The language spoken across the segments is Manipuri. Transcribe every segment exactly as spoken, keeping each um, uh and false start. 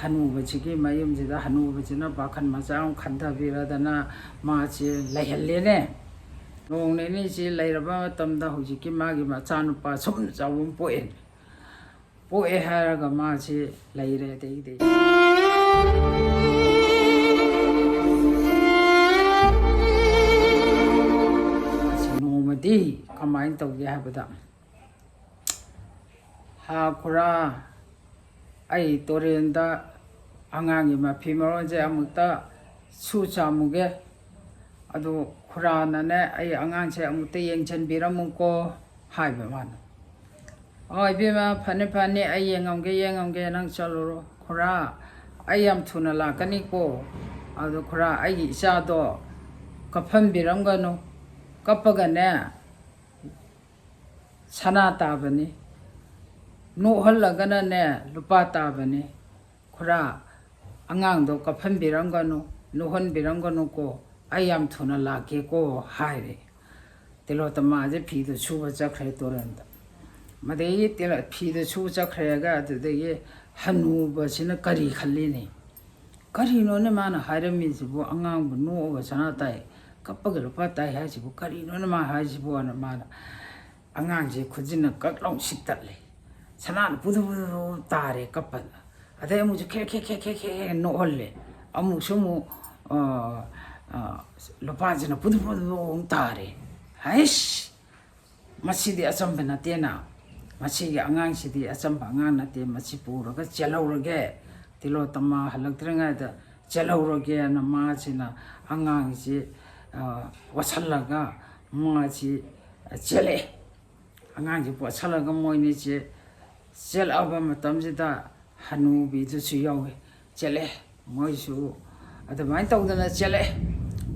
ꯍꯅꯨꯕꯁꯤꯒꯤ ꯃꯌꯨꯝꯁꯤꯗ ꯍꯅꯨꯕꯁꯤꯅ ꯄꯥꯈꯟ ꯃꯆꯥ ꯑꯃ ꯈꯟꯊꯕꯤꯔꯗꯅ ꯃꯥꯁꯦ ꯂꯩꯍꯜꯂꯦꯅꯦ꯫ ꯅꯣꯡ ꯅꯤꯅꯤꯁꯤ ꯂꯩꯔꯕ ꯃꯇꯝꯗ ꯍꯧꯖꯤꯛꯀꯤ ꯃꯥꯒꯤ ꯃꯆꯥꯅꯨꯄꯥ ꯁꯨꯝ ꯆꯥꯎꯕ ꯑꯃ ꯄꯣꯛꯑꯦ꯫ ꯄꯣꯛꯑꯦ ꯍꯥꯏꯔꯒ ꯃꯥꯁꯤ ꯂꯩꯔꯦ꯫ ꯑꯗꯩꯗꯤ ꯃꯥꯁꯤ ꯅꯣꯡꯃꯗꯤ ꯀꯃꯥꯏꯅ ꯇꯧꯒꯦ ꯍꯥꯏꯕꯗ, "ꯍꯥ ꯈꯨꯔꯥ, ꯑꯩ ꯇꯨꯔꯦꯟꯗ ꯑꯉꯥꯡꯒꯤ ꯃꯐꯤ ꯃꯔꯣꯟꯁꯦ ꯑꯃꯨꯛꯇ ꯁꯨ ꯆꯥꯝꯃꯨꯒꯦ꯫ ꯑꯗꯨ ꯈꯨꯔꯥꯅꯅꯦ, ꯑꯩ ꯑꯉꯥꯡꯁꯦ ꯑꯃꯨꯛꯇ ꯌꯦꯡꯁꯤꯟꯕꯤꯔꯝꯃꯨꯀꯣ" ꯍꯥꯏꯕ ꯃꯥꯅ꯫ "ꯑꯣ ꯏꯕꯦꯝꯃ, ꯐꯅꯤ ꯐꯅꯤ, ꯑꯩ ꯌꯦꯡꯉꯝꯒꯦ, ꯌꯦꯡꯉꯝꯒꯦ, ꯅꯪ ꯆꯠꯂꯨꯔꯣ꯫ ꯈꯨꯔꯥ, ꯑꯩ ꯌꯥꯝ ꯊꯨꯅ ꯂꯥꯛꯀꯅꯤꯀꯣ꯫ ꯑꯗꯣ ꯈꯨꯔꯥ, ꯑꯩꯒꯤ ꯏꯆꯥꯗꯣ ꯀꯞꯐꯟꯕꯤꯔꯝꯒꯅꯨ꯫ ꯀꯞꯄꯒꯅꯦ ꯁꯅꯥ ꯇꯥꯕꯅꯤ, ꯅꯣꯛꯍꯜꯂꯒꯅꯅꯦ ꯂꯨꯄꯥ ꯇꯥꯕꯅꯤ꯫ ꯈꯨꯔꯥ, ꯑꯉꯥꯡꯗꯣ ꯀꯞꯐꯟꯕꯤꯔꯝꯒꯅꯨ, ꯅꯣꯛꯍꯟꯕꯤꯔꯝꯒꯅꯨꯀꯣ, ꯑꯩ ꯌꯥꯝ ꯊꯨꯅ ꯂꯥꯛꯀꯦꯀꯣ" ꯍꯥꯏꯔꯦ꯫ ꯇꯤꯂꯣꯇꯃꯥꯁꯦ ꯐꯤꯗꯣ ꯁꯨꯕ ꯆꯠꯈ꯭ꯔꯦ ꯇꯨꯔꯦꯟꯗ꯫ ꯃꯗꯒꯤ ꯇꯤꯂ-, ꯐꯤꯗꯣ ꯁꯨꯕ ꯆꯠꯈ꯭ꯔꯦꯒ ꯑꯗꯨꯗꯒꯤ ꯍꯅꯨꯕꯁꯤꯅ ꯀꯔꯤ ꯈꯜꯂꯤꯅꯤ? "ꯀꯔꯤꯅꯣꯅꯦ ꯃꯥꯅ ꯍꯥꯏꯔꯝꯃꯤꯁꯤꯕꯨ? ꯑꯉꯥꯡꯕꯨ ꯅꯣꯛꯑꯒ ꯁꯅꯥ ꯇꯥꯏ, ꯀꯞꯄꯒ ꯂꯨꯄꯥ ꯇꯥꯏ ꯍꯥꯏꯁꯤꯕꯨ ꯀꯔꯤꯅꯣꯅꯦ ꯃꯥ ꯍꯥꯏꯁꯤꯕꯨ?" ꯑꯅ ꯃꯥꯅ ꯑꯉꯥꯡꯁꯦ ꯈꯨꯖꯤꯟꯅ ꯀꯛ ꯂꯥꯎ ꯁꯤꯛꯇꯠꯂꯦ꯫ ꯁꯅꯥꯅ ꯄꯨꯗꯨ ꯄꯨꯗꯨ ꯄꯨꯗꯨ ꯇꯥꯔꯦ ꯀꯞꯄꯗ꯫ ꯑꯗꯩ ꯑꯃꯨꯛꯁꯨ ꯈꯦ ꯈꯦ ꯈꯦ ꯈꯦ ꯈꯦ ꯅꯣꯛꯍꯜꯂꯦ꯫ ꯑꯃꯨꯛꯁꯨ ꯑꯃꯨꯛ, ꯑ, ꯑ, ꯂꯨꯄꯥꯁꯤꯅ ꯄꯨꯗꯨ ꯄꯨꯗꯨ ꯑꯃꯨꯛ ꯇꯥꯔꯦ꯫ ꯍꯩꯁ! ꯃꯁꯤꯗꯤ ꯑꯆꯝꯕ ꯅꯠꯇꯦꯅ꯫ ꯃꯁꯤꯒꯤ ꯑꯉꯥꯡꯁꯤꯗꯤ ꯑꯆꯝꯕ ꯑꯉꯥꯡ ꯅꯠꯇꯦ꯫ ꯃꯁꯤ ꯄꯨꯔꯒ ꯆꯦꯜꯍꯧꯔꯒꯦ꯫ ꯇꯤꯂꯣꯇꯃꯥ ꯍꯜꯂꯛꯇ꯭ꯔꯤꯉꯩꯗ ꯆꯦꯜꯍꯧꯔꯒꯦꯅ ꯃꯥꯁꯤꯅ ꯑꯉꯥꯡꯁꯤ, ꯑ, ꯋꯥꯁꯜꯂꯒ ꯃꯥꯁꯤ ꯆꯦꯜꯂꯛꯑꯦ꯫ ꯑꯉꯥꯡꯁꯤ ꯄꯣꯠꯁꯜꯂꯒ ꯃꯣꯏꯅꯤꯁꯦ ꯆꯦꯜꯂꯛꯑꯕ ꯃꯇꯝꯁꯤꯗ ꯍꯅꯨꯕꯤꯗꯨꯁꯨ ꯌꯥꯎꯋꯦ꯫ ꯆꯦꯜꯂꯛꯑꯦ꯫ ꯃꯣꯏꯁꯨ ꯑꯗꯨꯃꯥꯏꯅ ꯇꯧꯗꯅ ꯆꯦꯜꯂꯛꯑꯦ꯫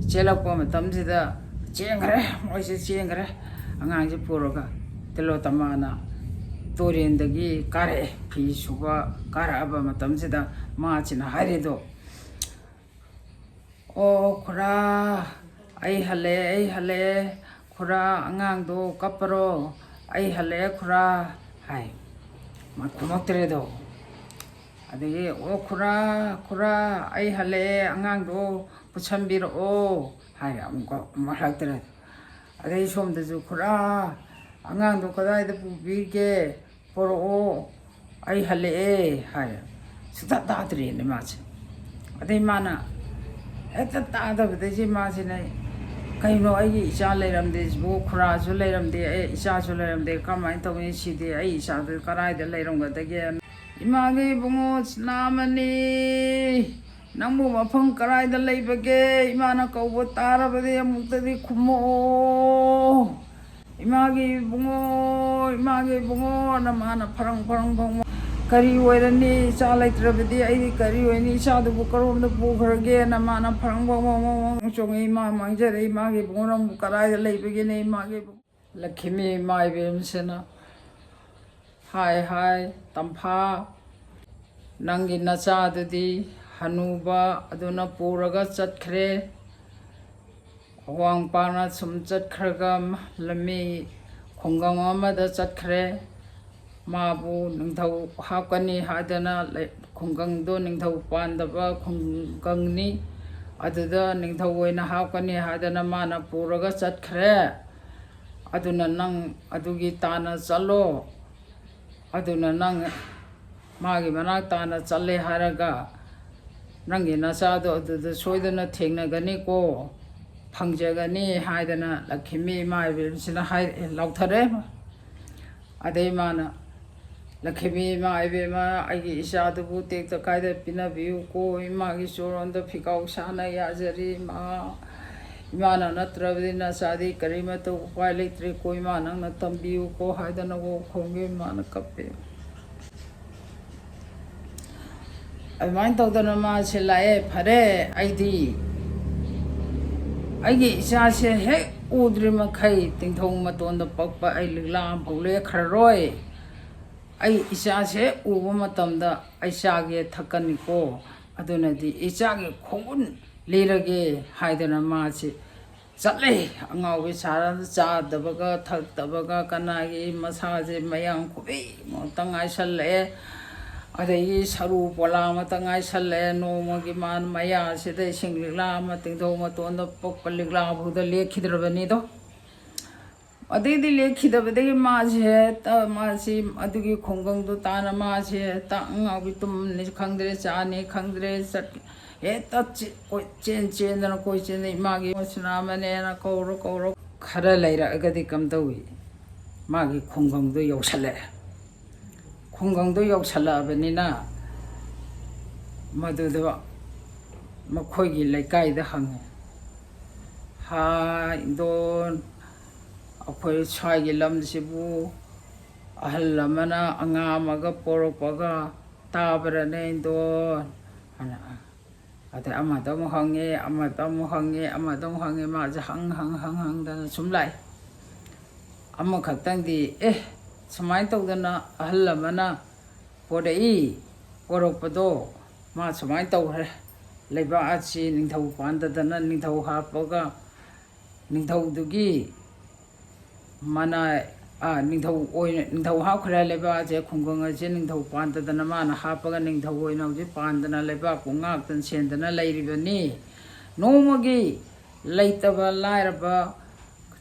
ꯆꯦꯜꯂꯛꯄ ꯃꯇꯝꯁꯤꯗ ꯆꯦꯟꯈ꯭ꯔꯦ꯫ ꯃꯣꯏꯁꯦ ꯆꯦꯟꯈ꯭ꯔꯦ꯫ ꯑꯉꯥꯡꯁꯦ ꯄꯨꯔꯒ ꯇꯤꯂꯣꯇꯃꯥꯅ ꯇꯨꯔꯦꯟꯗꯒꯤ ꯀꯥꯔꯛꯑꯦ꯫ ꯐꯤ ꯁꯨꯕ ꯀꯥꯔꯛꯑꯕ ꯃꯇꯝꯁꯤꯗ ꯃꯥꯁꯤꯅ ꯍꯥꯏꯔꯤꯗꯣ, "ꯑꯣ ꯈꯨꯔꯥ, ꯑꯩ ꯍꯜꯂꯛꯑꯦ, ꯑꯩ ꯍꯜꯂꯛꯑꯦ꯫ ꯈꯨꯔꯥ, ꯑꯉꯥꯡꯗꯣ ꯀꯞꯄꯔꯣ? ꯑꯩ ꯍꯜꯂꯛꯑꯦ ꯈꯨꯔꯥ" ꯍꯥꯏ꯫ ꯃꯥ ꯈꯨꯝꯃꯛꯇ꯭ꯔꯦꯗꯣ꯫ ꯑꯗꯒꯤ, "ꯑꯣ ꯈꯨꯔꯥ, ꯈꯨꯔꯥ, ꯑꯩ ꯍꯜꯂꯛꯑꯦ, ꯑꯉꯥꯡꯗꯣ ꯄꯨꯁꯟꯕꯤꯔꯛꯑꯣ" ꯍꯥꯏꯔꯦ꯫ ꯑꯃꯨꯛꯀ ꯑꯃꯨꯛ ꯍꯜꯂꯛꯇ꯭ꯔꯦ꯫ ꯑꯗꯩ ꯁꯣꯝꯗꯁꯨ, "ꯈꯨꯔꯥ, ꯑꯉꯥꯡꯗꯣ ꯀꯗꯥꯏꯗ ꯄꯨꯕꯤꯒꯦ? ꯄꯣꯔꯛꯑꯣ, ꯑꯩ ꯍꯜꯂꯛꯑꯦ" ꯍꯥꯏꯔꯦ꯫ ꯁꯨꯡꯇꯥ ꯇꯥꯗ꯭ꯔꯦꯅꯦ ꯃꯥꯁꯦ꯫ ꯑꯗꯩ ꯃꯥꯅ ꯍꯦꯛꯇ ꯇꯥꯗꯕꯗꯒꯤ ꯃꯥꯁꯤꯅ, "ꯀꯩꯅꯣ, ꯑꯩꯒꯤ ꯏꯆꯥ ꯂꯩꯔꯝꯗꯦ ꯁꯤꯕꯨ, ꯈꯨꯔꯥꯁꯨ ꯂꯩꯔꯝꯗꯦ, ꯑꯩ ꯏꯆꯥꯁꯨ ꯂꯩꯔꯝꯗꯦ, ꯀꯃꯥꯏꯅ ꯇꯧꯅꯤ ꯁꯤꯗꯤ? ꯑꯩ ꯏꯆꯥꯗꯨ ꯀꯗꯥꯏꯗ ꯂꯩꯔꯝꯒꯗꯒꯦ?" "ꯏꯃꯥꯒꯤ ꯏꯕꯨꯡꯉꯣ ꯁꯅꯥꯃꯅꯤ, ꯅꯪꯕꯨ ꯃꯐꯝ ꯀꯗꯥꯏꯗ ꯂꯩꯕꯒꯦ? ꯏꯃꯥꯅ ꯀꯧꯕ ꯇꯥꯔꯕꯗꯤ ꯑꯃꯨꯛꯇꯗꯤ ꯈꯨꯝꯃꯛꯑꯣ꯫ ꯏꯃꯥꯒꯤ ꯏꯕꯨꯡꯉꯣ, ꯏꯃꯥꯒꯤ ꯏꯕꯨꯡꯉꯣꯅ" ꯃꯥꯅ ꯐꯔꯪ ꯐꯔꯪ ꯐꯪ, "ꯀꯔꯤ ꯑꯣꯏꯔꯅꯤ? ꯏꯆꯥ ꯂꯩꯇ꯭ꯔꯕꯗꯤ ꯑꯩꯗꯤ ꯀꯔꯤ ꯑꯣꯏꯅꯤ? ꯏꯆꯥꯗꯨꯕꯨ ꯀꯔꯣꯝꯗ ꯄꯨꯈ꯭ꯔꯒꯦꯅ?" ꯃꯥꯅ ꯐꯔꯪ ꯐꯪ ꯐꯪ ꯐꯪ ꯐꯪ ꯆꯣꯡꯉꯦ꯫ ꯏꯃꯥ ꯃꯥꯡꯖꯔꯦ, ꯏꯃꯥꯒꯤ ꯏꯕꯨꯡꯉꯣ ꯅꯪꯕꯨ ꯀꯗꯥꯏꯗ ꯂꯩꯕꯒꯦꯅꯦ? ꯏꯃꯥꯒꯤ ꯏꯕꯨꯡꯉꯣ꯫ ꯂꯛꯈꯤꯃꯤ ꯏꯃꯥ ꯏꯕꯦꯝꯁꯤꯅ, "ꯍꯥꯏ, ꯍꯥꯏ, ꯇꯝꯐꯥ, ꯅꯪꯒꯤ ꯅꯆꯥꯗꯨꯗꯤ ꯍꯅꯨꯕ ꯑꯗꯨꯅ ꯄꯨꯔꯒ ꯆꯠꯈ꯭ꯔꯦ꯫ ꯑꯋꯥꯡ ꯄꯥꯡꯅ ꯁꯨꯝ ꯆꯠꯈ꯭ꯔꯒ ꯂꯝꯃꯤ ꯈꯨꯡꯒꯪ ꯑꯃꯗ ꯆꯠꯈ꯭ꯔꯦ꯫ ꯃꯥꯕꯨ ꯅꯤꯡꯊꯧ ꯍꯥꯞꯀꯅꯤ ꯍꯥꯏꯗꯅ ꯂꯩ-, ꯈꯨꯡꯒꯪꯗꯣ ꯅꯤꯡꯊꯧ ꯄꯥꯟꯗꯕ ꯈꯨꯡꯒꯪꯅꯤ꯫ ꯑꯗꯨꯗ ꯅꯤꯡꯊꯧ ꯑꯣꯏꯅ ꯍꯥꯞꯀꯅꯤ ꯍꯥꯏꯗꯅ ꯃꯥꯅ ꯄꯨꯔꯒ ꯆꯠꯈ꯭ꯔꯦ꯫ ꯑꯗꯨꯅ ꯅꯪ ꯑꯗꯨꯒꯤ ꯇꯥꯟꯅ ꯆꯠꯂꯣ꯫ ꯑꯗꯨꯅ ꯅꯪ ꯃꯥꯒꯤ ꯃꯅꯥꯛ ꯇꯥꯟꯅ ꯆꯠꯂꯦ ꯍꯥꯏꯔꯒ ꯅꯪꯒꯤ ꯅꯆꯥꯗꯣ ꯑꯗꯨꯗ ꯁꯣꯏꯗꯅ ꯊꯦꯡꯅꯒꯅꯤꯀꯣ, ꯐꯪꯖꯒꯅꯤ" ꯍꯥꯏꯗꯅ ꯂꯛꯈꯤꯃꯤ ꯏꯃꯥ ꯏꯕꯦꯝꯁꯤꯅ ꯍꯥꯏ, ꯂꯥꯎꯊꯔꯦ꯫ ꯑꯗꯩ ꯃꯥꯅ, "ꯂꯛꯈꯤꯃꯤ ꯏꯃꯥ ꯏꯕꯦꯝꯃ, ꯑꯩꯒꯤ ꯏꯆꯥꯗꯨꯕꯨ ꯇꯦꯛꯇ ꯀꯥꯏꯗ ꯄꯤꯅꯕꯤꯌꯨꯀꯣ, ꯏꯃꯥꯒꯤ ꯆꯣꯔꯣꯟꯗ ꯐꯤꯒꯥꯎ ꯁꯥꯅ ꯌꯥꯖꯔꯤ ꯏꯃꯥ꯫ ꯏꯃꯥꯅ ꯅꯠꯇ꯭ꯔꯕꯗꯤ ꯅꯆꯥꯗꯤ ꯀꯔꯤꯃꯠꯇ ꯎꯄꯥꯏ ꯂꯩꯇ꯭ꯔꯦꯀꯣ ꯏꯃꯥ, ꯅꯪꯅ ꯇꯝꯕꯤꯌꯨꯀꯣ" ꯍꯥꯏꯗꯅ ꯑꯣ ꯈꯣꯡꯒꯦ ꯏꯃꯥꯅ ꯀꯞꯄꯦ꯫ ꯑꯗꯨꯃꯥꯏꯅ ꯇꯧꯗꯅ ꯃꯥꯁꯦ ꯂꯥꯛꯑꯦ꯫ ꯐꯔꯦ, ꯑꯩꯗꯤ ꯑꯩꯒꯤ ꯏꯆꯥꯁꯦ ꯍꯦꯛ ꯎꯗ꯭ꯔꯤ ꯃꯈꯩ ꯇꯤꯡꯊꯧ ꯃꯇꯣꯟꯗ ꯄꯛꯄ ꯑꯩ ꯂꯤꯛꯂꯥ ꯑꯃꯐꯥꯎ ꯂꯦꯛꯈ꯭ꯔꯔꯣꯏ꯫ ꯑꯩ ꯏꯆꯥꯁꯦ ꯍꯦꯛ ꯎꯕ ꯃꯇꯝꯗ ꯑꯩ ꯆꯥꯒꯦ ꯊꯛꯀꯅꯤꯀꯣ꯫ ꯑꯗꯨꯅꯗꯤ ꯏꯆꯥꯒꯤ ꯈꯣꯡꯒꯨꯟ ꯂꯤꯔꯒꯦ ꯍꯥꯏꯗꯅ ꯃꯥꯁꯦ ꯆꯠꯂꯦ꯫ ꯑꯉꯥꯎꯕꯤ ꯁꯥꯔ ꯆꯥꯗꯕꯒ ꯊꯛꯇꯕꯒ ꯀꯅꯥꯒꯤ ꯃꯁꯥꯁꯦ ꯃꯌꯥꯡ ꯈꯨꯕꯤ ꯃꯨꯛꯇ ꯉꯥꯏꯁꯜꯂꯛꯑꯦ꯫ ꯑꯗꯒꯤ ꯁꯔꯨ ꯄꯣꯂꯥ ꯑꯃꯇ ꯉꯥꯏꯁꯜꯂꯦ꯫ ꯅꯣꯡꯃꯒꯤ ꯃꯥꯅ ꯃꯌꯥꯁꯤꯗ ꯏꯁꯤꯡ ꯂꯤꯛꯂꯥ ꯑꯃ, ꯇꯤꯡꯊꯧ ꯃꯇꯣꯟꯗ ꯄꯛꯄ ꯂꯤꯛꯂꯥ ꯐꯥꯎꯗ ꯂꯦꯛꯈꯤꯗ꯭ꯔꯕꯅꯤꯗꯣ꯫ ꯑꯗꯩꯗꯤ ꯂꯦꯛꯈꯤꯗꯕꯗꯒꯤ ꯃꯥꯁꯦ ꯍꯦꯛꯇ, ꯃꯥꯁꯤ ꯑꯗꯨꯒꯤ ꯈꯨꯡꯒꯪꯗꯨ ꯇꯥꯅ ꯃꯥꯁꯦ ꯍꯦꯛꯇ ꯑꯉꯥꯎꯕꯤ, ꯇꯨꯝꯅꯤ ꯈꯪꯗ꯭ꯔꯦ, ꯆꯥꯅꯤ ꯈꯪꯗ꯭ꯔꯦ, ꯆꯠ-, ꯍꯦꯛꯇ ꯆꯦ-, ꯀꯣꯏ-, ꯆꯦꯟ ꯆꯦꯟꯗꯅ ꯀꯣꯏ ꯆꯦꯟꯗꯅ ꯏꯃꯥꯒꯤ ꯃꯆꯤꯟ ꯑꯃꯅꯦꯅ ꯀꯧꯔ ꯀꯧꯔ ꯈꯔ ꯂꯩꯔꯛꯑꯒꯗꯤ ꯀꯝꯗꯧꯏ? ꯃꯥꯒꯤ ꯈꯨꯡꯒꯪꯗꯣ ꯌꯧꯁꯜꯂꯛꯑꯦ꯫ ꯈꯨꯡꯒꯪꯗꯣ ꯌꯧꯁꯜꯂꯛꯑꯕꯅꯤꯅ ꯃꯗꯨꯗ ꯃꯈꯣꯏꯒꯤ ꯂꯩꯀꯥꯏꯗ ꯍꯪꯉꯦ, "ꯍꯥ, ꯏꯟꯗꯣꯟ, ꯑꯩꯈꯣꯏ ꯁ꯭ꯋꯥꯏꯒꯤ ꯂꯝꯁꯤꯕꯨ ꯑꯍꯜ ꯑꯃꯅ ꯑꯉꯥꯡ ꯑꯃꯒ ꯄꯣꯔꯛꯄꯒ ꯇꯥꯕ꯭ꯔꯅꯦ, ꯏꯟꯗꯣꯟ?" ꯍꯥꯏꯅ꯫ ꯑꯗꯩ ꯑꯃꯗ ꯑꯃꯨꯛ ꯍꯪꯉꯦ, ꯑꯃꯗ ꯑꯃꯨꯛ ꯍꯪꯉꯦ, ꯑꯃꯗ ꯑꯃꯨꯛ ꯍꯪꯉꯦ, ꯃꯥꯁꯦ ꯍꯪ ꯍꯪ ꯍꯪ ꯍꯪꯗꯅ ꯁꯨꯝ ꯂꯥꯛꯑꯦ꯫ ꯑꯃꯈꯛꯇꯪꯗꯤ, "ꯑꯦ, ꯁꯨꯃꯥꯏꯅ ꯇꯧꯗꯅ ꯑꯍꯜ ꯑꯃꯅ ꯄꯣꯔꯛꯏ, ꯄꯣꯔꯛꯄꯗꯣ ꯃꯥ ꯁꯨꯃꯥꯏꯅ ꯇꯧꯈ꯭ꯔꯦ, ꯂꯩꯕꯥꯛ ꯑꯁꯤ ꯅꯤꯡꯊꯧ ꯄꯥꯟꯗꯗꯅ ꯅꯤꯡꯊꯧ ꯍꯥꯞꯄꯒ ꯅꯤꯡꯊꯧꯗꯨꯒꯤ ꯃꯅꯥ, ꯑ, ꯅꯤꯡꯊꯧ ꯑꯣꯏꯅ, ꯅꯤꯡꯊꯧ ꯍꯥꯞꯈ꯭ꯔꯦ꯫ ꯂꯩꯕꯥꯛ ꯑꯁꯦ, ꯈꯨꯡꯒꯪ ꯑꯁꯦ ꯅꯤꯡꯊꯧ ꯄꯥꯟꯗꯗꯅ ꯃꯥꯅ ꯍꯥꯞꯄꯒ ꯅꯤꯡꯊꯧ ꯑꯣꯏꯅ ꯍꯧꯖꯤꯛ ꯄꯥꯟꯗꯅ ꯂꯩꯕꯥꯛꯄꯨ ꯉꯥꯛꯇꯅ ꯁꯦꯟꯗꯅ ꯂꯩꯔꯤꯕꯅꯤ꯫ ꯅꯣꯡꯃꯒꯤ ꯂꯩꯇꯕ ꯂꯥꯏꯔꯕ,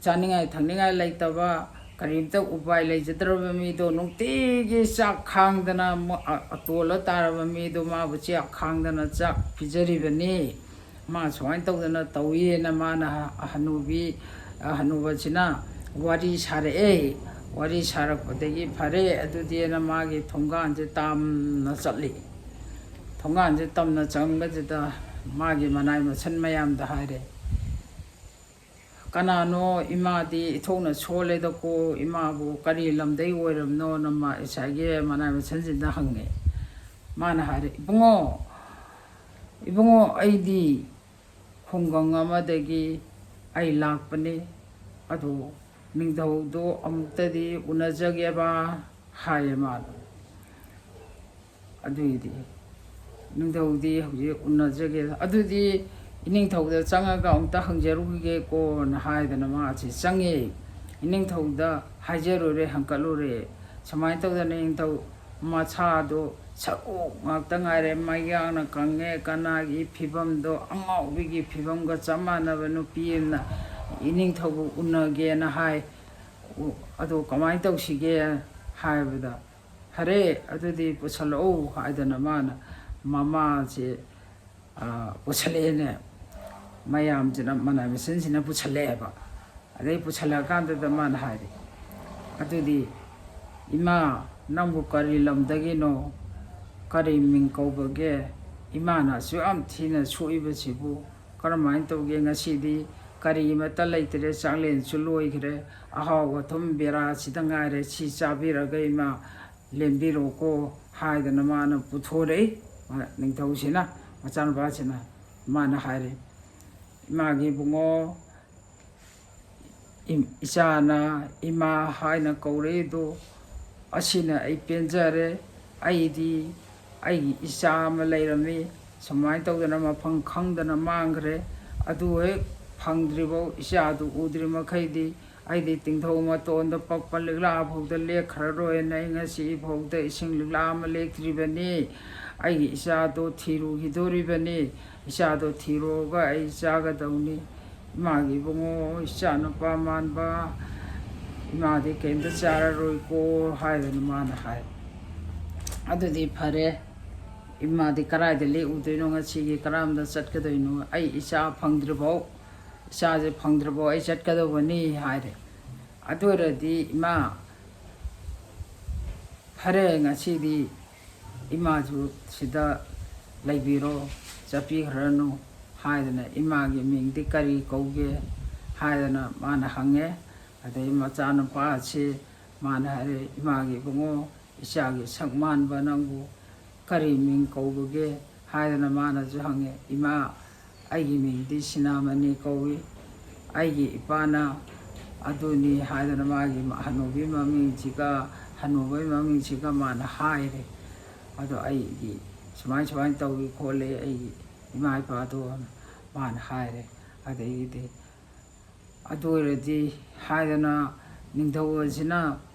ꯆꯥꯅꯤꯡꯉꯥꯏ ꯊꯛꯅꯤꯡꯉꯥꯏ ꯂꯩꯇꯕ, ꯀꯔꯤꯝꯇ ꯎꯄꯥꯏ ꯂꯩꯖꯗ꯭ꯔꯕ ꯃꯤꯗꯣ ꯅꯨꯡꯇꯤꯒꯤ ꯆꯥꯛ ꯈꯥꯡꯗꯅ, ꯃ-, ꯑ-, ꯑꯇꯣꯜꯂ ꯇꯥꯔꯕ ꯃꯤꯗꯣ ꯃꯥꯕꯨ ꯆꯥꯛ ꯈꯥꯡꯗꯅ ꯆꯥꯛ ꯄꯤꯖꯔꯤꯕꯅꯤ꯫ ꯃꯥ ꯁꯨꯃꯥꯏꯅ ꯇꯧꯗꯅ ꯇꯧꯏꯅ" ꯃꯥꯅ ꯍ-, ꯍꯅꯨꯕꯤ, ꯑ, ꯍꯅꯨꯕꯁꯤꯅ ꯋꯥꯔꯤ ꯁꯥꯔꯛꯑꯦ꯫ ꯋꯥꯔꯤ ꯁꯥꯔꯛꯄꯗꯒꯤ ꯐꯔꯦ ꯑꯗꯨꯗꯤꯅ ꯃꯥꯒꯤ ꯊꯣꯡꯒꯥꯟꯁꯦ ꯇꯥꯝꯅ ꯆꯠꯂꯤ꯫ ꯊꯣꯡꯒꯥꯟꯁꯦ ꯇꯝꯅ ꯆꯪꯕꯁꯤꯗ ꯃꯥꯒꯤ ꯃꯅꯥꯏ ꯃꯁꯟ ꯃꯌꯥꯝꯗ ꯍꯥꯏꯔꯦ, "ꯀꯅꯥꯅꯣ ꯏꯃꯥꯗꯤ ꯏꯊꯣꯛꯅ ꯁꯣꯜꯂꯦꯗꯀꯣ, ꯏꯃꯥꯕꯨ ꯀꯔꯤ ꯂꯝꯗꯩ ꯑꯣꯏꯔꯕꯅꯣꯅ?" ꯃꯥ ꯉꯁꯥꯏꯒꯤ ꯃꯅꯥꯏ ꯃꯁꯟꯁꯤꯡꯗ ꯍꯪꯉꯦ꯫ ꯃꯥꯅ ꯍꯥꯏꯔꯦ, "ꯏꯕꯨꯡꯉꯣ, ꯏꯕꯨꯡꯉꯣ, ꯑꯩꯗꯤ ꯈꯨꯡꯒꯪ ꯑꯃꯗꯒꯤ ꯑꯩ ꯂꯥꯛꯄꯅꯤ, ꯑꯗꯨ ꯅꯤꯡꯊꯧꯗꯣ ꯑꯃꯨꯛꯇꯗꯤ ꯎꯅꯖꯒꯦꯕ" ꯍꯥꯏꯌꯦ ꯃꯥꯅ꯫ ꯑꯗꯨꯏꯗꯤ ꯅꯤꯡꯊꯧꯗꯤ ꯍꯧꯖꯤꯛ ꯎꯅꯖꯒꯦ, ꯑꯗꯨꯗꯤ ꯏꯅꯤꯡꯊꯧꯗ ꯆꯪꯉꯒ ꯑꯃꯨꯛꯇ ꯍꯪꯖꯔꯨꯈꯤꯒꯦꯀꯣꯅ ꯍꯥꯏꯗꯅ ꯃꯥꯁꯤ ꯆꯪꯉꯦ꯫ ꯏꯅꯤꯡꯊꯧꯗ ꯍꯥꯏꯖꯔꯨꯔꯦ, ꯍꯪꯀꯠꯂꯨꯔꯦ, ꯁꯨꯃꯥꯏꯅ ꯇꯧꯗꯅ ꯅꯤꯡꯊꯧ ꯃꯁꯥꯗꯣ ꯁꯔꯨ ꯉꯥꯛꯇ ꯉꯥꯏꯔꯦ, ꯃꯌꯥꯡꯅ ꯀꯪꯉꯦ, ꯀꯅꯥꯒꯤ ꯐꯤꯕꯝꯗꯣ ꯑꯉꯥꯎꯕꯤꯒꯤ ꯐꯤꯕꯝꯒ ꯆꯞ ꯃꯥꯟꯅꯕ ꯅꯨꯄꯤ ꯑꯃꯅ ꯏꯅꯤꯡꯊꯧꯕꯨ ꯎꯅꯒꯦꯅ ꯍꯥꯏ꯫ "ꯑꯗꯣ ꯀꯃꯥꯏꯅ ꯇꯧꯁꯤꯒꯦ?" ꯍꯥꯏꯕꯗ, "ꯐꯔꯦ, ꯑꯗꯨꯗꯤ ꯄꯨꯁꯜꯂꯛꯎ" ꯍꯥꯏꯗꯅ ꯃꯥꯅ ꯃꯃꯥꯁꯦ ꯄꯨꯁꯜꯂꯛꯑꯦꯅꯦ꯫ ꯃꯌꯥꯝꯁꯤꯅ, ꯃꯅꯥꯏ ꯃꯁꯤꯟꯁꯤꯅ ꯄꯨꯁꯜꯂꯛꯑꯦꯕ꯫ ꯑꯗꯩ ꯄꯨꯁꯜꯂꯛꯑꯀꯥꯟꯗꯨꯗ ꯃꯥꯅ ꯍꯥꯏꯔꯦ, "ꯑꯗꯨꯗꯤ ꯏꯃꯥ, ꯅꯪꯕꯨ ꯀꯔꯤ ꯂꯝꯗꯒꯤꯅꯣ? ꯀꯔꯤ ꯃꯤꯡ ꯀꯧꯕꯒꯦ? ꯏꯃꯥꯅ ꯑꯁꯨꯛ ꯌꯥꯝ ꯊꯤꯅ ꯁꯣꯛꯏꯕꯁꯤꯕꯨ ꯀꯔꯝꯍꯥꯏꯅ ꯇꯧꯒꯦ? ꯉꯁꯤꯗꯤ ꯀꯔꯤ ꯑꯃꯠꯇ ꯂꯩꯇ꯭ꯔꯦ, ꯆꯥꯛꯂꯦꯟꯁꯨ ꯂꯣꯏꯈ꯭ꯔꯦ, ꯑꯍꯥꯎ ꯑꯊꯨꯝ ꯕꯦꯔꯥꯁꯤꯗ ꯉꯥꯏꯔꯦ, ꯁꯤ ꯆꯥꯕꯤꯔꯒ ꯏꯃꯥ ꯂꯦꯟꯕꯤꯔꯣꯀꯣ" ꯍꯥꯏꯗꯅ ꯃꯥꯅ ꯄꯨꯊꯣꯔꯛꯏ꯫ ꯅꯤꯡꯊꯧꯁꯤꯅ, ꯃꯆꯥꯅꯨꯄꯥꯁꯤꯅ, ꯃꯥꯅ ꯍꯥꯏꯔꯦ, "ꯏꯃꯥꯒꯤ ꯏꯕꯨꯡꯉꯣ, ꯏꯆꯥꯅ ꯏꯃꯥ ꯍꯥꯏꯅ ꯀꯧꯔꯛꯏꯗꯣ, ꯑꯁꯤꯅ ꯑꯩ ꯄꯦꯟꯖꯔꯦ꯫ ꯑꯩꯗꯤ ꯑꯩꯒꯤ ꯏꯆꯥ ꯑꯃ ꯂꯩꯔꯝꯃꯤ, ꯁꯨꯃꯥꯏꯅ ꯇꯧꯗꯅ ꯃꯐꯝ ꯈꯪꯗꯅ ꯃꯥꯡꯈ꯭ꯔꯦ꯫ ꯑꯗꯨ ꯍꯦꯛ ꯐꯪꯗ꯭ꯔꯤꯐꯥꯎ, ꯏꯆꯥꯗꯨ ꯎꯗ꯭ꯔꯤ ꯃꯈꯩꯗꯤ ꯑꯩꯗꯤ ꯇꯤꯡꯊꯧ ꯃꯇꯣꯟꯗ ꯄꯛꯄ ꯂꯤꯛꯂꯥ ꯐꯥꯎꯗ ꯂꯦꯛꯈ꯭ꯔꯔꯣꯏꯅ ꯑꯩ ꯉꯁꯤ ꯐꯥꯎꯗ ꯏꯁꯤꯡ ꯂꯤꯛꯂꯥ ꯑꯃ ꯂꯦꯛꯇ꯭ꯔꯤꯕꯅꯤ꯫ ꯑꯩꯒꯤ ꯏꯆꯥꯗꯣ ꯊꯤꯔꯨꯈꯤꯗꯣꯔꯤꯕꯅꯤ꯫ ꯏꯆꯥꯗꯣ ꯊꯤꯔꯨꯔꯒ ꯑꯩ ꯆꯥꯒꯗꯧꯅꯤ꯫ ꯏꯃꯥꯒꯤ ꯏꯕꯨꯡꯉꯣ, ꯏꯆꯥ ꯅꯨꯄꯥ ꯃꯥꯟꯕ, ꯏꯃꯥꯗꯤ ꯀꯔꯤꯝꯇ ꯆꯥꯔꯔꯣꯏꯀꯣ" ꯍꯥꯏꯗꯅ ꯃꯥꯅ ꯍꯥꯏ꯫ "ꯑꯗꯨꯗꯤ ꯐꯔꯦ, ꯏꯃꯥꯗꯤ ꯀꯗꯥꯏꯗ ꯂꯦꯛꯎꯗꯣꯏꯅꯣ? ꯉꯁꯤꯒꯤ ꯀꯔꯝꯗ ꯆꯠꯀꯗꯣꯏꯅꯣ? ꯑꯩ ꯏꯆꯥ ꯐꯪꯗ꯭ꯔꯤꯐꯥꯎ, ꯏꯆꯥꯁꯦ ꯐꯪꯗ꯭ꯔꯤꯐꯥꯎ ꯑꯩ ꯆꯠꯀꯗꯧꯕꯅꯤ" ꯍꯥꯏꯔꯦ꯫ "ꯑꯗꯨ ꯑꯣꯏꯔꯗꯤ ꯏꯃꯥ, ꯐꯔꯦ, ꯉꯁꯤꯗꯤ ꯏꯃꯥꯁꯨ ꯁꯤꯗ ꯂꯩꯕꯤꯔꯣ, ꯆꯠꯄꯤꯈ꯭ꯔꯅꯨ" ꯍꯥꯏꯗꯅ, "ꯏꯃꯥꯒꯤ ꯃꯤꯡꯗꯤ ꯀꯔꯤ ꯀꯧꯒꯦ?" ꯍꯥꯏꯗꯅ ꯃꯥꯅ ꯍꯪꯉꯦ꯫ ꯑꯗꯩ ꯃꯆꯥꯅꯨꯄꯥꯁꯤ ꯃꯥꯅ ꯍꯥꯏꯔꯦ, "ꯏꯃꯥꯒꯤ ꯏꯕꯨꯡꯉꯣ, ꯏꯆꯥꯒꯤ ꯁꯛ ꯃꯥꯟꯕ ꯅꯪꯕꯨ ꯀꯔꯤ ꯃꯤꯡ ꯀꯧꯕꯒꯦ?" ꯍꯥꯏꯗꯅ ꯃꯥꯅꯁꯨ ꯍꯪꯉꯦ꯫ "ꯏꯃꯥ, ꯑꯩꯒꯤ ꯃꯤꯡꯗꯤ ꯁꯤꯅꯥꯃꯅꯤ ꯀꯧꯏ꯫ ꯑꯩꯒꯤ ꯏꯄꯥꯅ ꯑꯗꯨꯅꯤ" ꯍꯥꯏꯗꯅ ꯃꯥꯒꯤ ꯍꯅꯨꯕꯤ ꯃꯃꯤꯡꯁꯤꯒ ꯍꯅꯨꯕꯒꯤ ꯃꯃꯤꯡꯁꯤꯒ ꯃꯥꯅ ꯍꯥꯏꯔꯦ꯫ "ꯑꯗꯣ ꯑꯩꯒꯤ ꯁꯨꯃꯥꯏ ꯁꯨꯃꯥꯏꯅ ꯇꯧꯏ ꯈꯣꯠꯂꯤ ꯑꯩꯒꯤ ꯏꯃꯥ ꯏꯄꯥꯗꯣꯅ" ꯃꯥꯅ ꯍꯥꯏꯔꯦ꯫ ꯑꯗꯒꯤꯗꯤ, "ꯑꯗꯨ ꯑꯣꯏꯔꯗꯤ" ꯍꯥꯏꯗꯅ ꯅꯤꯡꯊꯧ ꯑꯁꯤꯅ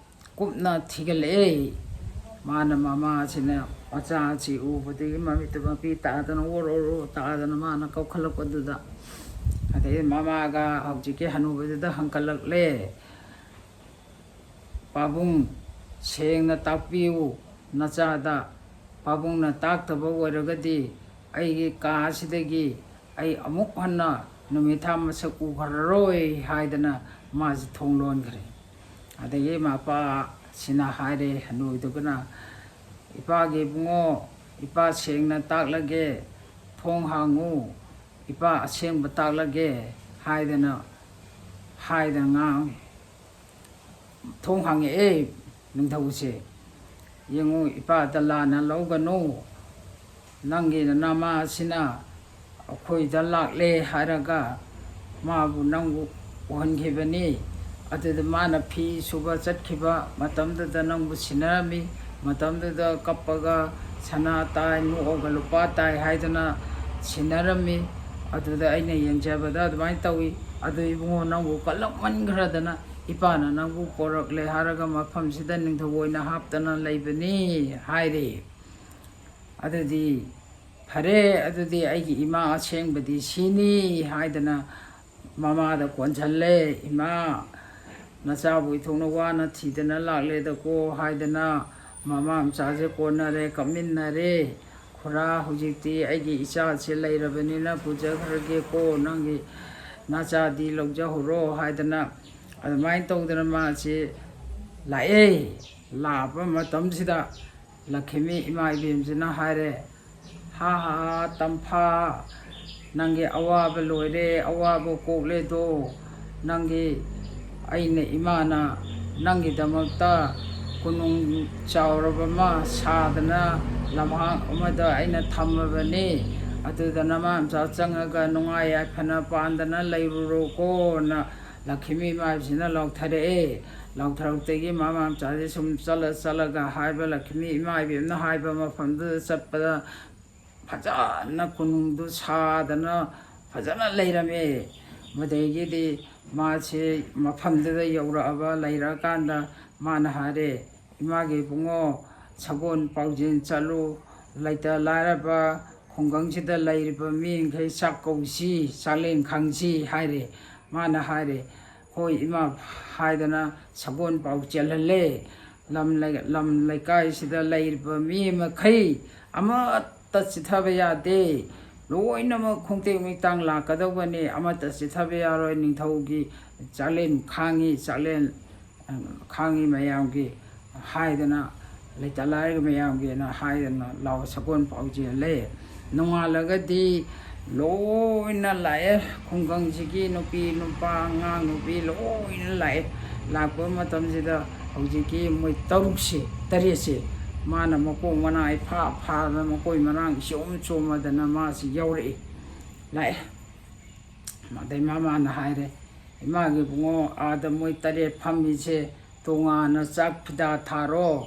ꯀꯨꯞꯅ ꯊꯤꯒꯠꯂꯛꯑꯦ꯫ ꯃꯥꯅ, ꯃꯃꯥꯁꯤꯅ ꯃꯆꯥꯁꯤ ꯎꯕꯗꯒꯤ ꯃꯃꯤꯠꯇꯨ ꯃꯄꯤ ꯇꯥꯗꯅ ꯑꯣꯔꯣ ꯑꯣꯔꯣ ꯇꯥꯗꯅ ꯃꯥꯅ ꯀꯧꯈꯠꯂꯛꯄꯗꯨꯗ, ꯑꯗꯩ ꯃꯃꯥꯒ ꯍꯧꯖꯤꯛꯀꯤ ꯍꯅꯨꯕꯗꯨꯗ ꯍꯪꯀꯠꯂꯛꯂꯦ, "ꯄꯥꯕꯨꯡ, ꯁꯦꯡꯅ ꯇꯥꯛꯄꯤꯌꯨ ꯅꯆꯥꯗ꯫ ꯄꯥꯕꯨꯡꯅ ꯇꯥꯛꯇꯕ ꯑꯣꯏꯔꯒꯗꯤ ꯑꯩꯒꯤ ꯀꯥꯁꯤꯗꯒꯤ ꯑꯩ ꯑꯃꯨꯛ ꯍꯟꯅ ꯅꯨꯃꯤꯠ ꯊꯥ ꯃꯁꯛ ꯎꯈ꯭ꯔꯔꯣꯏ" ꯍꯥꯏꯗꯅ ꯃꯥꯁꯤ ꯊꯣꯡ ꯂꯣꯟꯈ꯭ꯔꯦ꯫ ꯑꯗꯒꯤ ꯃꯄꯥꯁꯤꯅ ꯍꯥꯏꯔꯦ ꯍꯅꯨꯗꯨꯒꯅ, "ꯏꯄꯥꯒꯤ ꯏꯕꯨꯡꯉꯣ, ꯏꯄꯥ ꯁꯦꯡꯅ ꯇꯥꯛꯂꯒꯦ, ꯊꯣꯡ ꯍꯥꯡꯉꯨ, ꯏꯄꯥ ꯑꯁꯦꯡꯕ ꯇꯥꯛꯂꯒꯦ" ꯍꯥꯏꯗꯅ, ꯍꯥꯏꯗꯅ ꯉꯥꯡꯉꯦ꯫ ꯊꯣꯡ ꯍꯥꯡꯉꯛꯑꯦ ꯅꯤꯡꯊꯧꯁꯦ꯫ "ꯌꯦꯡꯉꯨ, ꯏꯄꯥꯗ ꯂꯥꯟꯅ ꯂꯧꯒꯅꯨ꯫ ꯅꯪꯒꯤ ꯅꯃꯥꯁꯤꯅ ꯑꯩꯈꯣꯏꯗ ꯂꯥꯛꯂꯦ ꯍꯥꯏꯔꯒ ꯃꯥꯕꯨ ꯅꯪꯕꯨ ꯎꯍꯟꯈꯤꯕꯅꯤ꯫ ꯑꯗꯨꯗ ꯃꯥꯅ ꯐꯤ ꯁꯨꯕ ꯆꯠꯈꯤꯕ ꯃꯇꯝꯗꯨꯗ ꯅꯪꯕꯨ ꯁꯤꯟꯅꯔꯝꯃꯤ꯫ ꯃꯇꯝꯗꯨꯗ ꯀꯞꯄꯒ ꯁꯅꯥ ꯇꯥꯏ, ꯅꯣꯛꯑꯒ ꯂꯨꯄꯥ ꯇꯥꯏ ꯍꯥꯏꯗꯅ ꯁꯤꯟꯅꯔꯝꯃꯤ꯫ ꯑꯗꯨꯗ ꯑꯩꯅ ꯌꯦꯡꯖꯕꯗ ꯑꯗꯨꯃꯥꯏꯅ ꯇꯧꯏ꯫ ꯑꯗꯨ ꯏꯕꯨꯡꯉꯣ, ꯅꯪꯕꯨ ꯀꯜꯂꯛꯃꯟꯈ꯭ꯔꯗꯅ ꯏꯄꯥꯅ ꯅꯪꯕꯨ ꯄꯣꯔꯛꯂꯦ ꯍꯥꯏꯔꯒ ꯃꯐꯝꯁꯤꯗ ꯅꯤꯡꯊꯧ ꯑꯣꯏꯅ ꯍꯥꯞꯇꯅ ꯂꯩꯕꯅꯤ" ꯍꯥꯏꯔꯦ꯫ ꯑꯗꯨꯗꯤ, "ꯐꯔꯦ, ꯑꯗꯨꯗꯤ ꯑꯩꯒꯤ ꯏꯃꯥ ꯑꯁꯦꯡꯕꯗꯤ ꯁꯤꯅꯤ" ꯍꯥꯏꯗꯅ ꯃꯃꯥꯗ ꯀꯣꯟꯁꯤꯜꯂꯦ꯫ "ꯏꯃꯥ, ꯅꯆꯥꯕꯨ ꯏꯊꯣꯛꯅ ꯋꯥꯅ ꯊꯤꯗꯅ ꯂꯥꯛꯂꯦꯗꯀꯣ" ꯍꯥꯏꯗꯅ ꯃꯃꯥ ꯃꯆꯥꯁꯦ ꯀꯣꯟꯅꯔꯦ, ꯀꯞꯃꯤꯟꯅꯔꯦ꯫ "ꯈꯨꯔꯥ, ꯍꯧꯖꯤꯛꯇꯤ ꯑꯩꯒꯤ ꯏꯆꯥꯁꯦ ꯂꯩꯔꯕꯅꯤꯅ ꯄꯨꯖꯈ꯭ꯔꯒꯦꯀꯣ, ꯅꯪꯒꯤ ꯅꯆꯥꯗꯤ ꯂꯧꯖꯍꯧꯔꯣ" ꯍꯥꯏꯗꯅ ꯑꯗꯨꯃꯥꯏꯅ ꯇꯧꯗꯅ ꯃꯥꯁꯦ ꯂꯥꯛꯑꯦ꯫ ꯂꯥꯛꯄ ꯃꯇꯝꯁꯤꯗ ꯂꯛꯈꯤꯃꯤ ꯏꯃꯥ ꯏꯕꯦꯟꯁꯤꯅ ꯍꯥꯏꯔꯦ, "ꯍꯥ ꯍꯥ, ꯇꯝꯐꯥ, ꯅꯪꯒꯤ ꯑꯋꯥꯕ ꯂꯣꯏꯔꯦ, ꯑꯋꯥꯕ ꯀꯣꯛꯂꯦꯗꯣ꯫ ꯅꯪꯒꯤ, ꯑꯩꯅ, ꯏꯃꯥꯅ ꯅꯪꯒꯤꯗꯃꯛꯇ ꯀꯣꯅꯨꯡ ꯆꯥꯎꯔꯕ ꯑꯃ ꯁꯥꯗꯅ ꯂꯝꯍꯥꯡ ꯑꯃꯗ ꯑꯩꯅ ꯊꯝꯃꯕꯅꯤ꯫ ꯑꯗꯨꯗ ꯅꯃꯥ ꯃꯆꯥ ꯆꯪꯉꯒ ꯅꯨꯡꯉꯥꯏ ꯌꯥꯏꯐꯅ ꯄꯥꯟꯗꯅ ꯂꯩꯔꯨꯔꯣꯀꯣꯅ" ꯂꯛꯈꯤꯃꯤ ꯏꯃꯥ ꯏꯕꯦꯝꯁꯤꯅ ꯂꯥꯎꯊꯔꯛꯑꯦ꯫ ꯂꯥꯎꯊꯔꯛꯇꯒꯤ ꯃꯃꯥ ꯃꯆꯥꯁꯦ ꯁꯨꯝ ꯆꯠꯂ ꯆꯠꯂꯒ ꯍꯥꯏꯕ, ꯂꯛꯈꯤꯃꯤ ꯏꯃꯥ ꯏꯕꯦꯝꯅ ꯍꯥꯏꯕ ꯃꯐꯝꯗꯨꯗ ꯆꯠꯄꯗ ꯐꯖꯅ ꯀꯣꯅꯨꯡꯗꯨ ꯁꯥꯗꯅ ꯐꯖꯅ ꯂꯩꯔꯝꯃꯦ꯫ ꯃꯗꯩꯒꯤꯗꯤ ꯃꯥꯁꯦ ꯃꯐꯝꯗꯨꯗ ꯌꯧꯔꯛꯑꯕ, ꯂꯩꯔꯛꯑꯀꯥꯟꯗ ꯃꯥꯅ ꯍꯥꯏꯔꯦ, "ꯏꯃꯥꯒꯤ ꯏꯕꯨꯡꯉꯣ, ꯁꯒꯣꯜ ꯄꯥꯎꯖꯦꯜ ꯆꯠꯂꯨ, ꯂꯩꯇ ꯂꯥꯏꯔꯕ ꯈꯨꯡꯒꯪꯁꯤꯗ ꯂꯩꯔꯤꯕ ꯃꯤꯈꯩ ꯆꯥꯛ ꯀꯧꯁꯤ, ꯆꯥꯛꯂꯦꯟ ꯈꯥꯡꯁꯤ ꯍꯥꯏꯔꯦ꯫ ꯃꯥꯅ ꯍꯥꯏꯔꯦ, "ꯍꯣꯏ ꯏꯃꯥ" ꯍꯥꯏꯗꯅ ꯁꯒꯣꯜ ꯄꯥꯎ ꯆꯦꯜꯍꯜꯂꯦ꯫ ꯂꯝ ꯂꯩ-, ꯂꯝ ꯂꯩꯀꯥꯏꯁꯤꯗ ꯂꯩꯔꯤꯕ ꯃꯤ ꯃꯈꯩ ꯑꯃꯠꯇ ꯆꯤꯠꯊꯕ ꯌꯥꯗꯦ꯫ ꯂꯣꯏꯅꯃꯛ ꯈꯣꯡꯇꯦꯛ ꯃꯤꯇꯥꯡ ꯂꯥꯛꯀꯗꯧꯕꯅꯤ, ꯑꯃꯠꯇ ꯆꯤꯠꯊꯕ ꯌꯥꯔꯣꯏ꯫ ꯅꯤꯡꯊꯧꯒꯤ ꯆꯥꯛꯂꯦꯟ ꯈꯥꯡꯉꯤ, ꯆꯥꯛꯂꯦꯟ, ꯑ, ꯈꯥꯡꯉꯤ ꯃꯌꯥꯝꯒꯤ ꯍꯥꯏꯗꯅ, ꯂꯩꯇ ꯂꯥꯏꯔ ꯃꯌꯥꯝꯒꯤꯅ ꯍꯥꯏꯗꯅ ꯂꯥꯎ ꯁꯒꯣꯜ ꯄꯥꯎ ꯆꯦꯜꯂꯦ꯫ ꯅꯣꯡꯉꯥꯜꯂꯒꯗꯤ ꯂꯣꯏꯅ ꯂꯥꯛꯑꯦ, ꯈꯨꯡꯒꯪꯁꯤꯒꯤ ꯅꯨꯄꯤ ꯅꯨꯄꯥ ꯑꯉꯥꯡ ꯅꯨꯄꯤ ꯂꯣꯏꯅ ꯂꯥꯛꯑꯦ꯫ ꯂꯥꯛꯄ ꯃꯇꯝꯁꯤꯗ ꯍꯧꯖꯤꯛꯀꯤ ꯃꯣꯏ ꯇꯔꯨꯛꯁꯦ, ꯇꯔꯦꯠꯁꯦ, ꯃꯥꯅ ꯃꯀꯣꯛ ꯃꯅꯥ ꯏꯐꯥ ꯐꯥꯗꯅ, ꯃꯀꯣꯏ ꯃꯔꯥꯡ ꯏꯆꯣꯝ ꯆꯣꯝꯃꯗꯅ ꯃꯥꯁꯤ ꯌꯧꯔꯛꯏ, ꯂꯥꯛꯑꯦ꯫ ꯑꯗꯩ ꯃꯃꯥꯅ ꯍꯥꯏꯔꯦ, "ꯏꯃꯥꯒꯤ ꯏꯕꯨꯡꯉꯣ, ꯑꯥꯗ ꯃꯣꯏ ꯇꯔꯦꯠ ꯐꯝꯃꯤꯁꯦ ꯇꯣꯉꯥꯟꯅ ꯆꯥꯛ ꯐꯤꯗꯥ ꯊꯥꯔꯣ,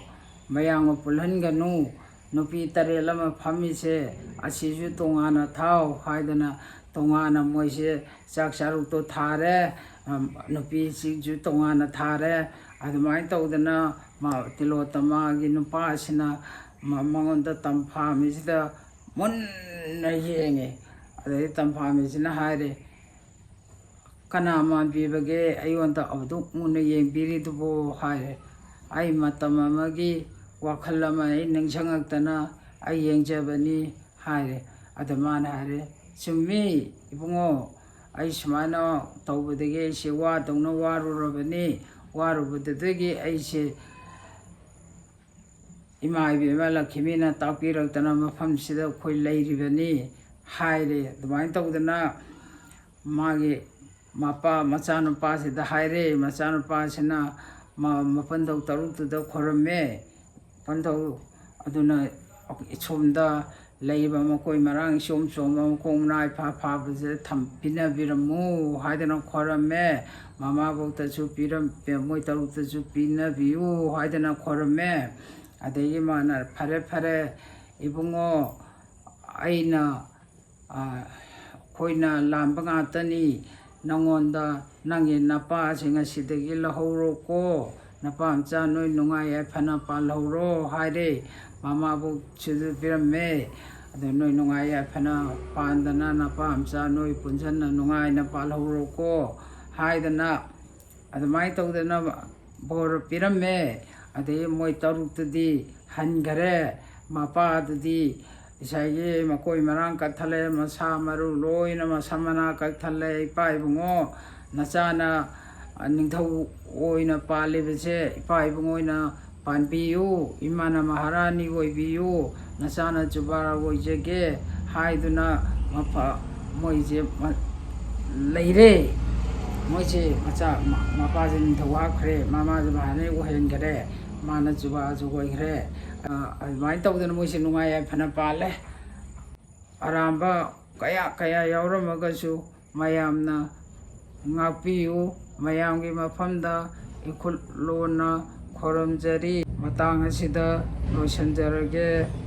ꯃꯌꯥꯝꯒ ꯄꯨꯜꯍꯟꯒꯅꯨ꯫ ꯅꯨꯄꯤ ꯇꯔꯦꯠ ꯑꯃ ꯐꯝꯃꯤꯁꯦ ꯑꯁꯤꯁꯨ ꯇꯣꯉꯥꯟꯅ ꯊꯥꯎ" ꯍꯥꯏꯗꯅ ꯇꯣꯉꯥꯟꯅ ꯃꯣꯏꯁꯦ ꯆꯥꯛ ꯆꯥꯔꯨꯛꯇꯣ ꯊꯥꯔꯦ꯫ ꯑꯝ, ꯅꯨꯄꯤꯁꯤꯡꯁꯨ ꯇꯣꯉꯥꯟꯅ ꯊꯥꯔꯦ꯫ ꯑꯗꯨꯃꯥꯏꯅ ꯇꯧꯗꯅ ꯃꯥ, ꯇꯤꯂꯣꯇꯃꯥꯒꯤ ꯅꯨꯄꯥꯁꯤꯅ ꯃ-, ꯃꯉꯣꯟꯗ ꯇꯝꯐꯥ ꯃꯤꯁꯤꯗ ꯃꯨꯟꯅ ꯌꯦꯡꯉꯦ꯫ ꯑꯗꯩ ꯇꯝꯐꯥ ꯃꯤꯁꯤꯅ ꯍꯥꯏꯔꯦ, "ꯀꯅꯥ ꯃꯥꯟꯕꯤꯕꯒꯦ ꯑꯩꯉꯣꯟꯗ ꯑꯗꯨꯛ ꯃꯨꯟꯅ ꯌꯦꯡꯕꯤꯔꯤꯗꯨꯕꯨ?" ꯍꯥꯏꯔꯦ꯫ "ꯑꯩ ꯃꯇꯝ ꯑꯃꯒꯤ ꯋꯥꯈꯜ ꯑꯃ ꯑꯩ ꯅꯤꯡꯁꯤꯡꯉꯛꯇꯅ ꯑꯩ ꯌꯦꯡꯖꯕꯅꯤ" ꯍꯥꯏꯔꯦ꯫ ꯑꯗ ꯃꯥꯅ ꯍꯥꯏꯔꯦ, "ꯆꯨꯝꯃꯤ ꯏꯕꯨꯡꯉꯣ, ꯑꯩ ꯁꯨꯃꯥꯏꯅ ꯇꯧꯕꯗꯒꯤ ꯑꯩꯁꯦ ꯋꯥꯗꯧꯅ ꯋꯥꯔꯨꯔꯕꯅꯤ꯫ ꯋꯥꯔꯨꯕꯗꯨꯗꯒꯤ ꯑꯩꯁꯦ ꯏꯃꯥ ꯏꯕꯦꯝꯃ ꯂꯛꯈꯤꯃꯤꯅ ꯇꯥꯛꯄꯤꯔꯛꯇꯅ ꯃꯐꯝꯁꯤꯗ ꯑꯩꯈꯣꯏ ꯂꯩꯔꯤꯕꯅꯤ" ꯍꯥꯏꯔꯦ꯫ ꯑꯗꯨꯃꯥꯏꯅ ꯇꯧꯗꯅ ꯃꯥꯒꯤ ꯃꯄꯥ, ꯃꯆꯥꯅꯨꯄꯥꯁꯤꯗ ꯍꯥꯏꯔꯦ꯫ ꯃꯆꯥꯅꯨꯄꯥꯁꯤꯅ ꯃ-, ꯃꯄꯟꯊꯧ ꯇꯔꯨꯛꯇꯨꯗ ꯈꯣꯏꯔꯝꯃꯦ꯫ ꯃꯄꯟꯊꯧ ꯑꯗꯨꯅ ꯁꯣꯝꯗ ꯂꯩꯔꯤꯕ ꯃꯀꯣꯏ ꯃꯔꯥꯡ ꯏꯆꯣꯝ ꯆꯣꯝꯕ, ꯃꯈꯣꯡ ꯃꯅꯥ ꯏꯐꯥ ꯐꯥꯕꯁꯦ ꯊꯝ-, ꯄꯤꯅꯕꯤꯔꯝꯃꯨ ꯍꯥꯏꯗꯅ ꯈꯣꯏꯔꯝꯃꯦ꯫ ꯃꯃꯥꯕꯣꯛꯇꯁꯨ ꯄꯤꯔꯝ-, ꯃꯣꯏ ꯇꯔꯨꯛꯇꯁꯨ ꯄꯤꯅꯕꯤꯌꯨ ꯍꯥꯏꯗꯅ ꯈꯣꯏꯔꯝꯃꯦ꯫ ꯑꯗꯒꯤ ꯃꯥꯅ, "ꯐꯔꯦ, ꯐꯔꯦ, ꯏꯕꯨꯡꯉꯣ, ꯑꯩꯅ, ꯑ, ꯑꯩꯈꯣꯏꯅ ꯂꯥꯟꯕ ꯉꯥꯛꯇꯅꯤ꯫ ꯅꯪꯉꯣꯟꯗ ꯅꯪꯒꯤ ꯅꯄꯥꯁꯤꯡ ꯑꯁꯤꯗꯒꯤ ꯂꯧꯍꯧꯔꯣꯀꯣ, ꯅꯄꯥ ꯃꯆꯥ ꯅꯣꯏ ꯅꯨꯡꯉꯥꯏ ꯌꯥꯏꯐꯅ ꯄꯥꯜꯍꯧꯔꯣ ꯍꯥꯏꯔꯦ꯫ ꯃꯃꯥꯕꯣꯛꯁꯤꯁꯨ ꯄꯤꯔꯝꯃꯦ꯫ ꯑꯗꯣ ꯅꯣꯏ ꯅꯨꯡꯉꯥꯏ ꯌꯥꯏꯐꯅ ꯄꯥꯟꯗꯅ ꯅꯄꯥ ꯃꯆꯥ ꯅꯣꯏ ꯄꯨꯟꯁꯤꯟꯅ ꯅꯨꯡꯉꯥꯏꯅ ꯄꯥꯜꯍꯧꯔꯣꯀꯣ ꯍꯥꯏꯗꯅ ꯑꯗꯨꯃꯥꯏꯅ ꯇꯧꯗꯅ ꯕꯣꯔ ꯄꯤꯔꯝꯃꯦ꯫ ꯑꯗꯩ ꯃꯣꯏ ꯇꯔꯨꯛꯇꯨꯗꯤ ꯍꯟꯈꯔꯦ꯫ ꯃꯄꯥꯗꯨꯗꯤ ꯉꯁꯥꯏꯒꯤ ꯃꯀꯣꯏ ꯃꯔꯥꯡ ꯀꯛꯊꯠꯂꯦ, ꯃꯁꯥ ꯃꯔꯨ ꯂꯣꯏꯅ ꯃꯁꯝ ꯃꯅꯥ ꯀꯛꯊꯠꯂꯦ꯫ "ꯏꯄꯥ ꯏꯕꯨꯡꯉꯣ, ꯅꯆꯥꯅ ꯅꯤꯡꯊꯧ ꯑꯣꯏꯅ ꯄꯥꯜꯂꯤꯕꯁꯦ ꯏꯄꯥ ꯏꯕꯨꯡꯉꯣꯅ ꯄꯥꯟꯕꯤꯌꯨ, ꯏꯃꯥꯅ ꯃꯍꯥꯔꯥꯅꯤ ꯑꯣꯏꯕꯤꯌꯨ, ꯅꯆꯥꯅ ꯖꯨꯕꯥꯔ ꯑꯣꯏꯖꯒꯦ" ꯍꯥꯏꯗꯨꯅ ꯃꯐ-, ꯃꯣꯏꯁꯦ ꯃ-, ꯂꯩꯔꯦ꯫ ꯃꯣꯏꯁꯦ ꯃꯆꯥ, ꯃ-, ꯃꯄꯥꯁꯦ ꯅꯤꯡꯊꯧ ꯍꯥꯞꯈ꯭ꯔꯦ, ꯃꯃꯥꯁꯦ ꯃꯍꯥꯔꯥꯅꯤ ꯑꯣꯏꯍꯟꯈ꯭ꯔꯦ, ꯃꯥꯅ ꯖꯨꯕꯥꯔꯁꯨ ꯑꯣꯏꯈ꯭ꯔꯦ꯫ ꯑ, ꯑꯗꯨꯃꯥꯏꯅ ꯇꯧꯗꯅ ꯃꯣꯏꯁꯦ ꯅꯨꯡꯉꯥꯏ ꯌꯥꯏꯐꯅ ꯄꯥꯜꯂꯦ꯫ ꯑꯔꯥꯟꯕ ꯀꯌꯥ ꯀꯌꯥ ꯌꯥꯎꯔꯝꯃꯒꯁꯨ ꯃꯌꯥꯝꯅ ꯉꯥꯛꯄꯤꯌꯨ꯫ ꯃꯌꯥꯝꯒꯤ ꯃꯐꯝꯗ ꯏꯈꯨꯠ ꯂꯣꯟꯅ ꯈꯨꯔꯨꯝꯖꯔꯤ꯫ ꯃꯇꯥꯡ ꯑꯁꯤꯗ ꯂꯣꯏꯁꯤꯟꯖꯔꯒꯦ꯫